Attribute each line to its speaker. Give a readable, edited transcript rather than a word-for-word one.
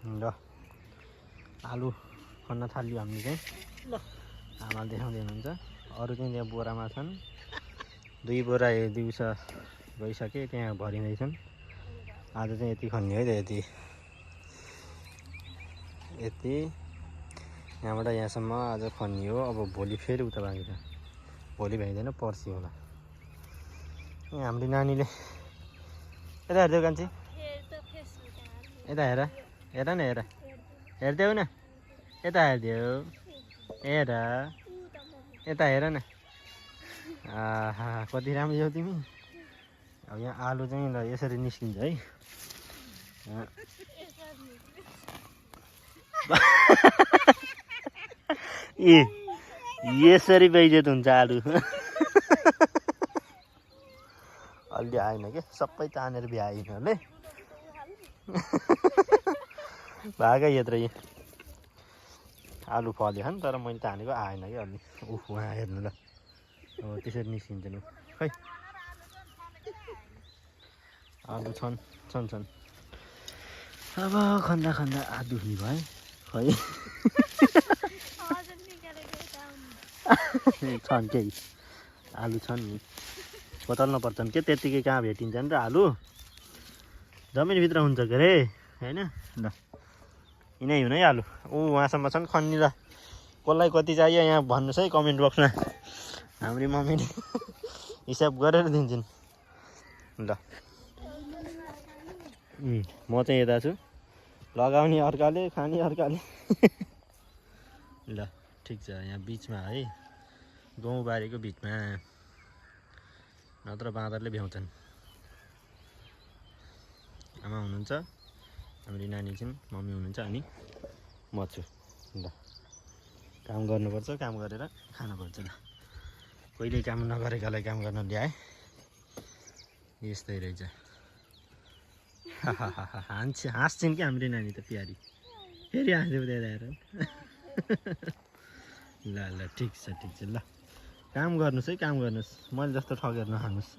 Speaker 1: ल आलु खन्न थाल्यो हामीले चाहिँ ल आमाले देखाउँदै हुनुहुन्छ अरू चाहिँ त्यहाँ बोरामा छन् 2 बोरा दिउँसो गइसके त्यहाँ भरिँदैछन् आज चाहिँ यति खन्ने है त यति यहाँबाट यहाँसम्म आज खनियो अब भोलि फेरि उता बाँकी छ भोलि भ्याइँदैन पर्सि होला हाम्रो नानीले यता हेर्देऊ कान्छी यता हेर हेर न हेर हेर्देऊ न यता हेर्देऊ हेर यता हेर न आहा कति राम्रो छौ तिमी अब यहाँ आलु चाहिँ ल यसरी निस्किन्छ है ए यसरी बेइज्जत हुन्छ आलु अलि आएन के सबै तानेर भ्याएन ले भागै यत्रो आलु फल्यो नि तर मैले तानेको आएन कि अलि वहाँ हेर्नु ल हो त्यसरी निस्किन्छ नि खै आलु छन् अब खन्दा दुखी भयो खै छन् केही आलु छन् नि बदल्न पर्छन् के त्यतिकै कहाँ भेटिन्छन् र आलु जमिनभित्र हुन्छ के अरे होइन ल यिनै हुन् है आलु वहाँसम्म छन् खन्नी ल कसलाई कति चाहियो यहाँ भन्नुहोस् है कमेन्ट बक्समा हाम्रो मम्मीले हिसाब गरेर दिन्छन् ल म चाहिँ यता छु लगाउने अर्काले खाने अर्काले ल ठिक छ यहाँ बिचमा है गाउँबारीको बिचमा नत्र बाँदरले भ्याउँछन् आमा हुनुहुन्छ हाम्रो नानी छिन् मम्मी हुनुहुन्छ अनि म छु ल काम गर्नुपर्छ काम गरेर खानुपर्छ ल कहिले काम नगरेकालाई काम गर्न ल्याए यस्तै रहेछ हाँस्छिन् कि हाम्रो नानी त प्यारी फेरि हाँस्यो हेर ल ठिक छ ल काम गर्नुहोस् है काम गर्नुहोस् मैले जस्तो ठगेर नखानुहोस्